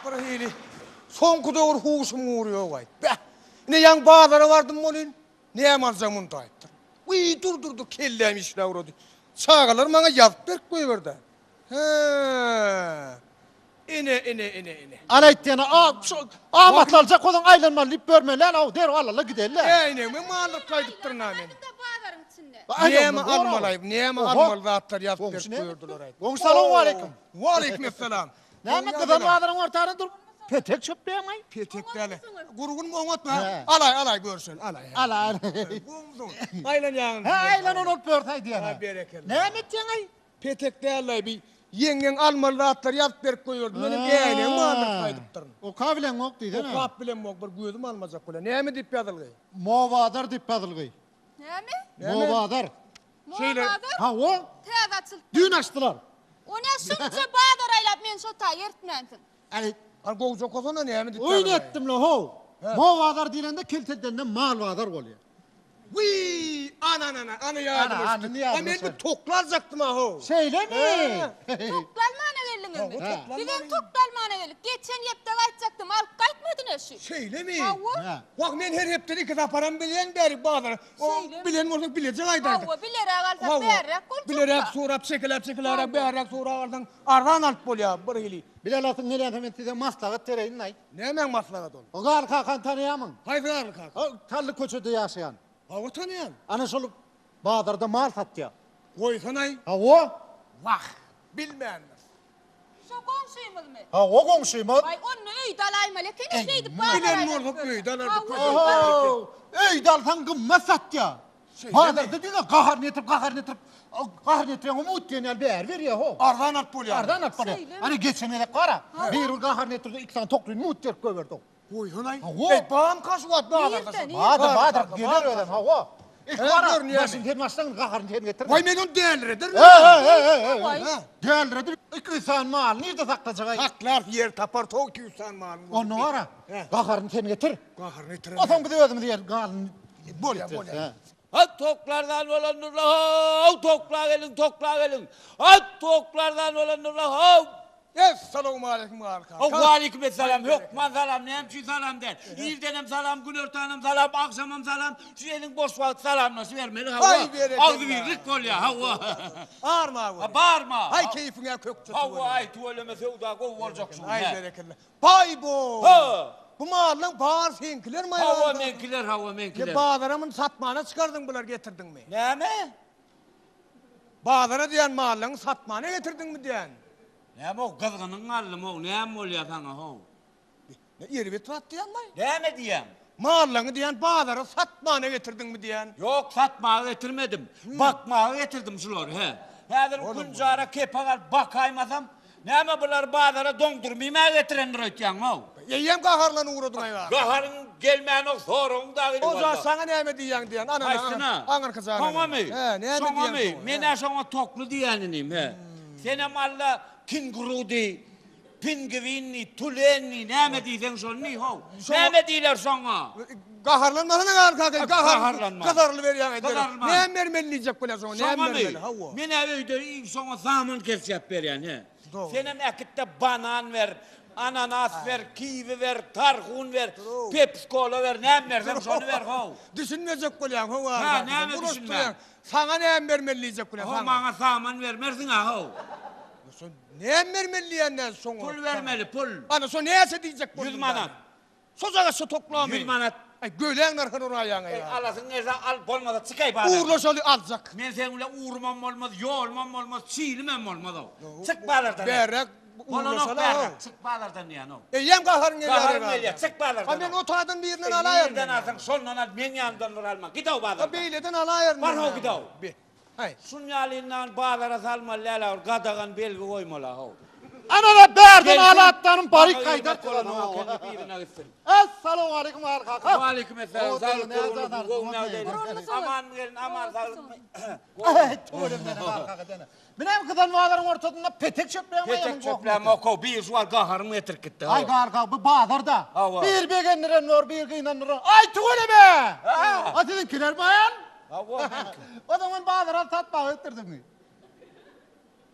Bir hili soňky döwür huşum gury ýok aýt. Beh. Ine ýaňy bazara bardym welin, näme aljagym unutaýypdyr. Wiý, dur dur dur kelläm işläp ugrady. Çagalar maňa ýazyp berip goýberdi. Hä. Ine, ine, ine, ine. Al aýtýana, a, şu amatly aljak bolsaň aýlanmaly diýip görmeli däl, aw, derrew alala gideli-dä. Äýnegime mallyk gaýdypdyryn-a men. Bazaryň içinde. Näme almaly, näme almaly zatlar ýazyp berip goýberdiler-aý. Goňşy salowmaleýkim. Waleýkim essalam. Näme gyzan bazaryň ortarynda durup petek çöpleýäň-aý? Petek däl. Gurgunmy oňatmy? Alaý, alaý görşeli, alaý. Alaý. Gowumysyň? Aýlanýaňyz. Hä, aýlan ony görsäý diýýän. Ha, berekella. Näme etýäň-aý? Petek däl-aý, bi ýeňňeň almaly zatlary ýazyp berip goýberdi. Menem äýnegimi aldyryp gaýdypdyryn. Okap bileňok diýsene. Okap bilemok, bir gözüm almajak bolýar. Näme diýip ýazylgy? Mobazar diýip ýazylgy. Näme? Mobazar. Şeýle. Mobazar? Hawa. Täze açylypdyr. Düýn açdylar. O ne şunça bazar aýlap meni şo taý eritmänsiň. Äý. Hany gowja okasana näme diýip Oýun etdim-le how. Mobazar diýlende keltedende mal bazar bolýar. Wiý, ana-ana-ana, ana ýadyma düşdi. A men bir tokly aljakdym-a how. Şeýlemi? Tokly almana geldiňizmi? Bizem tokly almana geldik. Geçen hepde gaýtjakdym, alyp gaýtmady-ne şu. Şeýlemi? Hawa. Wah, men her hepdede iki saparam bilýän bäri bazara. Şeýlemi? Bilen bolsaň bileje gaýdardyk. Hawa, bileräk alsak bärräk boljak-da. Bileräk sorap, çekeläp-çekeläräk bärräk sorap alsaň, arzan alyp bolýar birhili. Bile alasyň gelýänse men size maslahat bereýin-aý. Nämäň maslahaty ol? O Garly kakany tanaýarmyň? Haýsy Garly kaka? O Tally köçede ýaşaýan. Hawa tanaýan. Ana şol bazarda mal satýar. Goýsanaý. Hawa. Wah, bilmändir. Şo goňşymyzmy? Hawa goňşymyz. Aý onda öýde alaýmaly ekeni şeýdip bazara Bilen aýlanyp bolsak ýörse. öýde alardyk. Oho, öýde alsaň gymmat satýar. Bazarda diňe gaharyny getirip, gaharyny getirip, gaharyny getirýän umut diýen ýaly bäri berýär ho. Arzan alyp bolýar. Arzan alyp bolýar. Ana geçen gezek bar-a, biri gaharyny getirdi, iki sany toklyny mugt berip goýberdi. Goýsanaý. Hawa. Eý, bamka şu wagt bazarda. Nirde, nirde? Bardyr, bardyr, geler özem, hawa. Ilk Hä, bar-a, görünýärmi? başyny sen başlaň, gaharyny sen getir. Waý, men ony dälirederin. He, he, he, he, he. Waý. Däliredi, 200 sany maly nirde saklajak-aý? Saklar, ýer tapar, tow 200 sany malyny. Onda bar-a, gaharyny sen getir. Gaharyny getirerin. Onsoň biz özümiz ýer galyny Bolýar, bolýar. At toklardan bolandyrla how, tokla geliň, tokla geliň. At toklardan bolandyrla how. Essalawmaleýkim Garly kaka. Waleýkim essalam. Hökman salam. Näme üçin salam däl? Irdenem salam, günortanam salam, agşamam salam. Şu eliň boş wagty salamlaşybermeli hawa. Aý berekella. Agzybirlik bolýar hawa. Arma göre. Barma. Aý keýpiňe kökje tüweleme. Hawa, aý tüweleme söwda gowy boljak şu gün. Aý berekella. Baý bo! Ha! Bu mallaň bary seňkilermi aý? Hawa meňkiler, hawa meňkiler. Ne bazara muny satmana çykardyň bulary getirdiňmi? Näme? Bazara diýen mallaňy satmana getirdiňmi diýen. Näme o gyzgynyň galdymy o näme bolýar saňa how? Ne erbet zat diýen baý? Näme diýýäň? Mallaňy diýen bazara satmana getirdiňmi diýen. Ýok, satmaga getirmedim. Bakmaga getirdim şulary, he. Häzir günjara kepek alyp bakaýmasam, Näme bulary bazara doňdurmyma getirendir öýtýäňmi-ow? Eýýäm gaharlanyp ugradyň-aý bak. Gaharyň gelmänok, soragyň dagy O zat saňa näme diýýäň diýýän, ana, Haýsyna? aňyrky jana. Şoňamy? Hä, näme diýýäň Şoňamy? şoňa? Men-ä şoňa tokly diýýän inim, hä. Senem Alla kenguru diý, pingwin diý, tulen diý, näme diýseň şony diý, how. Näme diýler şoňa? Gaharlanmasana Garly kaka, Gaharlanma. Gyzarylyberýäň-aý derek. Gyzarylman. Näme bermeli diýjek bolýaň şoňa, näme Şoňamy? bermeli, hawa. Men-ä öýde şoňa saman kesýäp berýän, he. Dogry. Senem äkit-de banan ber, ananas ber, kiwi ber, tarhun ber, pepsi-kola ber, näme berseň şony ber, how. Düşünmejek bolýaň, how, Garly Hä, kaka. näme Bulaşdyrýaň. düşünmän? Saňa näme bermeli diýjek bolýaň, How, saňa. maňa saman bermersiň-ä, how. Şo näme bermeli diýýän näme şoňa? Pul bermeli, pul. Ana, şo näçe diýjek bolduň? Ýüz manat. Şojagaz şu toklamy. Ýüz manat. Aý göläň nyrhyny uraýaň-aý. Eý alasyň gelse al, bolmasa çykaý bazardan. Ugrlaşaly aljak. Men seň bilen ugrumam bolmaz, ýolumam bolmaz, çilimem bolmaz-ow. Çyk bazardan. Bärräk Bolanok ugrlaşaly-ow. bärräk, çyk bazardan diýýän-ow. Eýýäm gaharyň gelýär. Gaharym gelýär, çyk bazardan. A men o taýdan birinden alaýaryn. Nirden alsaň şondan al, meň ýanymdan bir alma. Git-ow bazardan. A beýleden alaýaryn. Bar-how git-ow. Be. Haý. Şun ýalyndan bazara salmaly däl-ä, bir gadagan belgi goýmaly-how. Ana-da bärden alatdanym baryk gaýdar. Essalawmaleýkim Aly kaka. Waleýkim essalam. Saglyk gurgunlyk gowy ýagdaýlar. Aman gelin, aman saglykmy? Tüweleme Aly kaka dene. Minem gyzan bazaryň ortasynda petek çöpleýän Petek çöplämok-ow, bir şu wagt gaharym getirip gitdi. Aý Garry kaka, bu bazar-da. Hawa. Bir begendiren bor, bir gynandyran. Aý tüweleme! A siziňkiler baýan? Hawa, meňki. O zaman bazara satmaga gitdirdiňmi?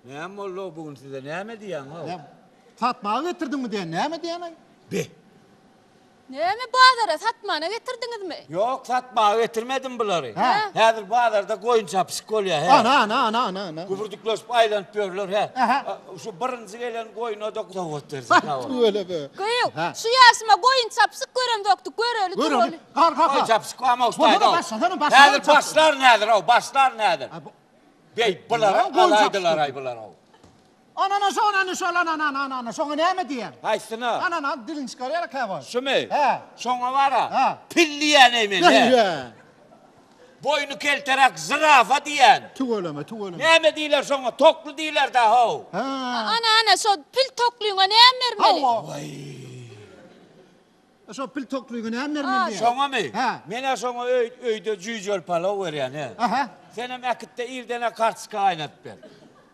Näme boldy-ow bu gün size? Näme diýýäň-ow? Näme? Satmaga getirdiňmi diýen näme diýen-aý? Be. Näme bazara satmana getirdiňizmi? Ýok, satmaga getirmedim bulary. Hä. Häzir bazarda goýun çapyşyk bolýar, hä. Ana, ana, ana, ana, ana. Gübürdikleşip aýlanyp ýörler, hä. Ähä. Şu birinji gelen goýuna-da sowgat berjek, hawa. Tüweleme. Gyýw, Hä. şu ýaşyma goýun çapyşyk göremzokdy, göreli Göreli. duraly. Gar kaka. Goýun çapyşyk barmy Bolsa-da ustaýda? başlasana, başlasana Häzir çapyşyk. başlaryn häzir, haw, başlaryn häzir. A, bu- Beý, bulara Goýun alaýdylar-aý bular, haw. Anana şo anana şol anana ana ana ana şoňa näme diýýäň? Haýsyna? Anana dilini çykarýar käwagt. Şumy? Hä. Şoňa bara. Hä. Pil diýýän-eý men, hä. Hä. Boýny kelteräk zirafa diýýän. Tüweleme, tüweleme. Näme diýler şoňa? Tokly diýler-dä, how. Hä. Ana ana şo pil toklyňa näme bermeli? Hawa. Şo pil toklyňa näme bermeli diýýän? Şoňamy? Hä. Men-ä şoňa öý, öýde jüýjeli palaw berýän, hä. Aha. Senem äkit-de irden-ä kartoşka gaýnadyp ber.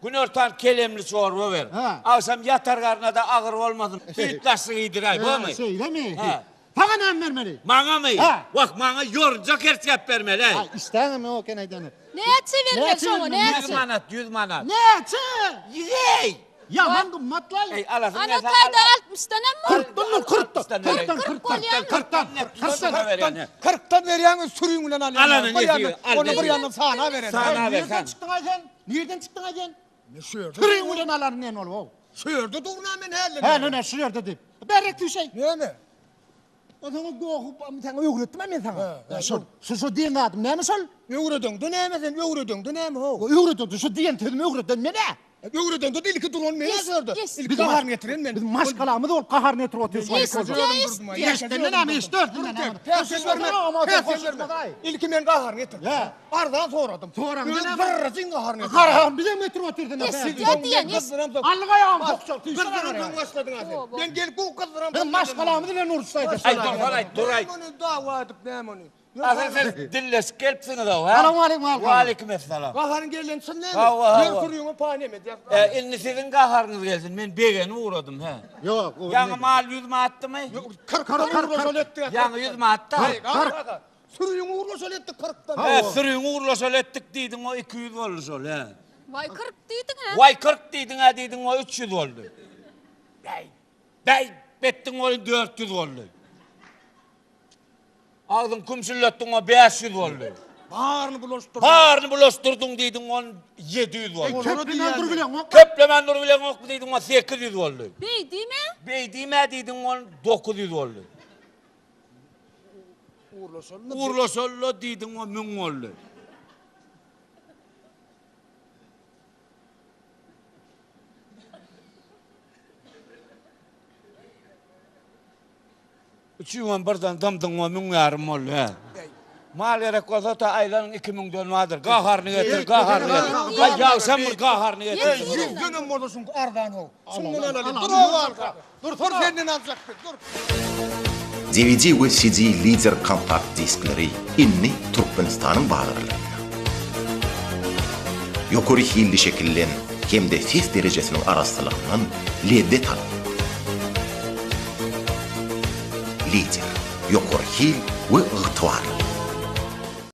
Günortan kelemli çorba ber. Hä. Agşam ýatar garna-da agyr bolmasyn, süýt daşlyk iýdiräý, bormy? Hä, şeýlemi? Hä. Saňa näme bermeli? Maňamy? Hä. Wah, maňa ýorunja kerçäp bermeli-äý. Aý, işdäňem ýok eken aýdany. Näçe bermeli şoňa, Näçe? näçe? 100 manat, 100 manat. Näçe? Ýeý! Ýaman gymmatlaý. Eý, alasyň Ana gelse al. taýda altmyşdanam bor. Kyrkdan dur, kyrkdan. Altmyşdan Kyrkdan, bereýin. kyrkdan, bolýamy? kyrkdan, kyrkdan. Kyrkdan. Kyrkdan berýäň, sürüň bilen alýaň. Alany Bir nesibe, ýandan, al ony bir nesibe. ýandan sana beren. Sana ber, Nirden sana. çykdyň-aý sen? Nirden çykdyň-aý sen? Men şu ýerde. Sürüň bilen alaryn diýen bolup, how. Şu ýerde durun-a men häli. Hä, nene, şu ýerde diýip. Berek düşeý. Näme? O saňa gohy, saňa öwretdim-ä men saňa. Şol, şu şu diýen zadym näme şol? Öwredeňde näme sen, öwredeňde näme how? Öwredeňde şu diýen sözümi öwreden men-ä. Öwredeňde ilki duran men-ä şu ýerde. Ilki gaharyny getiren men. Biz maşgalamyz bolup gaharyny getirip otyrys. Eşitýä, Eşidenden näme, eşitdörtünden näme? Päsgel berme, päsgel berme. Ilki men gaharyny getirdim. Arzan soradym. Soraňda näme? Birrajyň gaharyny getirdim. Gaharyny bizem getirip otyrys. Eşitýä diýen, eşit. Allyk aýagym sokjak, Gyzdyran soň başladyň a sen. Men gelip bu gyzdyran. Biz maşgalamyz bilen uruşsaýdyk. Aý, dur, aý, dur, aý. Muny dawa edip näme ony? Asyl siz dilleşip gelipsiňiz-ow, hä? Salowmaleýkim, Halk aga. Waleýkim essalam. Gaharyň gelen çyn näme? Hawa, hawa. Ýer sürüňe paý neme edýär? E, indi siziň gaharyňyz gelsin, men begenip ugradym, hä? Ýok, o Ýaňy mal 100 manatdymy? 40 urlaşaly etdik. Ýaňy 100 manatda. Sürüňi urlaşaly etdik 40-dan. Hä, sürüňi urlaşaly etdik diýdiň, o 200 boldy şol, hä. Waý 40 diýdiň-ä. Waý 40 diýdiň-ä diýdiň, o 300 boldy. Bäý, bäý, betdiň ol 400 boldy. Agzyň kümşülletdiň o 500 boldy. Baryny bulaşdyrdyň. Baryny bulaşdyrdyň diýdiň on 700 boldy. Köplemän dur bileňok. Köplemän dur bileňokmy diýdiň o 800 boldy. Beý diýme. Beý diýme diýdiň on 900 boldy. Uğurlaşaly. Uğurlaşaly diýdiň o 1000 boldy. Üçüňem birden dymdyň we müň ýarym boldy, hä? Mal gerek bolsa ta aýlanyň iki müňden bardyr. Gaharyny getir, gaharyny getir. Aý, ýagşam bir gaharyny getir. Eý, ýüzdenem bolsa şuňky arzan how. Şundan alaly. Dur ow alka. Dur, dur senden aljak biz, dur. DVD we CD Lider kompakt diskleri indi Türkmenistanyň bazarlarynda. Ýokary hilli şekilden hem-de ses derejesiniň arassalygyndan lezzet alyň. Lider, ýokary hil we ygtybarlylyk.